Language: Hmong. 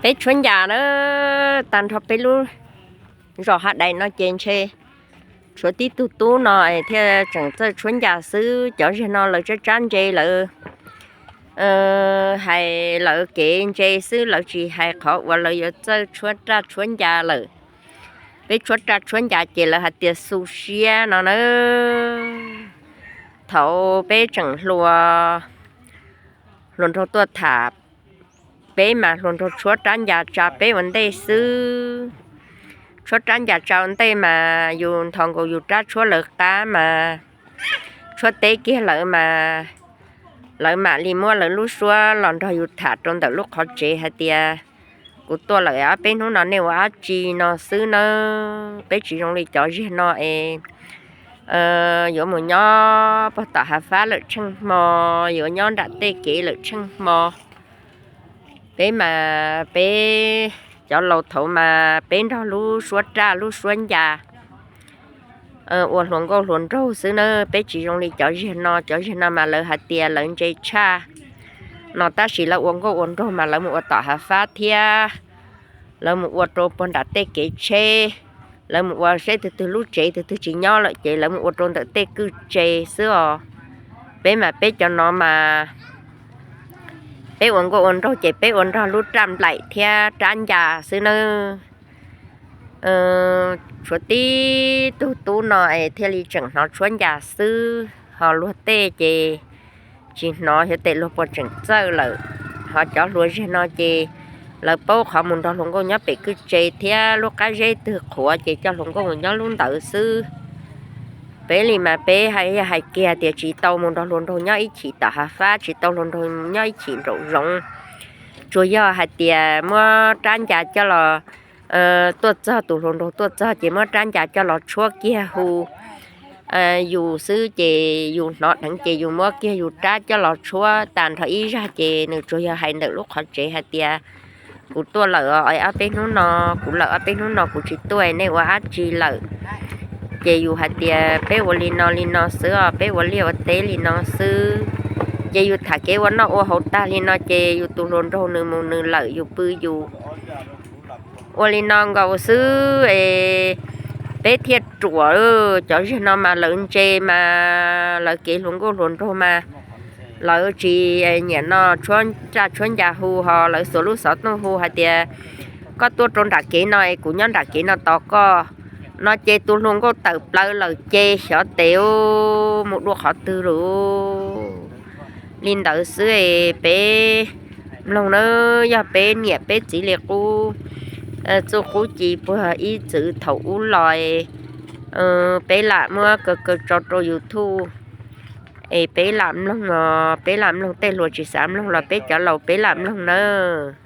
Peb tshuab ncas na, tag nrho peb lub zos Hav Dais no ces ntshe tshuav tib tug tub no thiaj tseem txawj tshuab ncas xwb. Cov zig no lawv tsab tsab ntse lawv hais lawv kev ntse xwb, lawv tsis hais qhov uas lawv yuav txawj tshuab raj tshuab ncas lawm. Peb tshuab raj tshuab ncas ces lawv hais tias xu siab no na. Thaum peb tseem hluas, hluas nraug tuaj tham peb mas hluas nraug tshuab rab ncas tsa peb ua ntej xwb. Tshuab rab ncas tsa ua ntej mas yus nthos nkaus yus rab tshuab lawv qab mas tshuab teb kiag lawv mas lawv mam li muab lawv lub suab los nrog yus tham rau ntawm lub qhov tsev hais tias kuv tuaj lawm ob peb hnub no nej ua dab tsi no xwb nawb. Peb tsis zoo li cov zig no es yuav mus nyob pog tom hav fab lawm tsheej hmo, yuav nyob nram tej kev lawm tsheej hmo. Peb mas peb cov laus thaud mas peb nrog lub suab raj lub suab ncas ua hluas nkauj hluas nraug xwb na. Peb tsis zoo li cov zig no, cov zig no mas lawv hais tias lawv ntse tshaj no tab sis lawv ua nkauj ua nraug mas lawv mus ua tom hav fab thiab lawv mus ua rau puag nram tej kev tsheb, lawv mus ua seb twg twg lub tsev twg twg tsis nyob lawm ces lawv mus ua rau ntawm tej kwj tse xwb os. Peb mas peb cov no mas peb ua nkauj ua nraug ces peb ua nrog lub raj nplaim thiab rab ncas xwb nawb. Tshuav tib tug tub no es thiaj li tseem hnov tshuab ncas xwb, ho luag tej ces tsis hnov xyov tes luag puas tseem txawj lawm. Ho cov hluas zig no ces lawv paub qhov mus nrog hluas nkauj nyob pem kwj tse thiab lub qab zeb twg qhuav ces coj hluas nkauj mus nyob lub ntawd xwb. Peb li mas peb hais kiag tias tsis tau mus nrog hluas nraug nyob ib chim tom hav fab, tsis tau hluas nraug nyob ib chim nraum zoov. Tsuas yog hais tias muab rab ncas coj los, tuaj txog tus hluas nraug tuaj txog ces muab rab ncas coj los tshuab kiag hu yus xwb ces yus hnov dheev ces yus muab kiag yus rab coj los tshuab tas nrho ib zaj ces nws tsuas yog hais ntawm lub qhov tsev hais tias kuv tuaj lawm os, ob peb hnub no, kuv lawm ob peb hnub no kuv tsis tuaj nej ua dab tsi lawm. Ces yus hais tias peb ua li no li no xwb os, peb ua liaj ua teb li no xwb. Ces yus tham kev ua noj ua haus tag li no ces yus tus hluas nraug nws mus nws lawm yus pw yus. Ua li no nkaus xwb es peb thiaj ruam. Cov zig no mas lawv ntse mas lawv kev hluas nkauj hluas nraug mas lawv tsis nyiam no tshuab raj tshuab ncas hu ho lawv xuas lub xov tooj hu hais tias koj tuaj rau nram kev no es kuv nyob nram kev no tos koj no ces tus hluas nkauj tawm plaws lawm ces xyov tes mus dua qhov twg lawm. Li ntawd xwb es peb mloog na, yog peb niam peb txiv li qub txuj qub ci puag ib txwm thaum ub los peb lam muab kaw kaw tso rau YouTube es peb lam mloog os, peb lam mloog tej hluas tsis xav mloog los peb cov laus peb lam mloog nawb.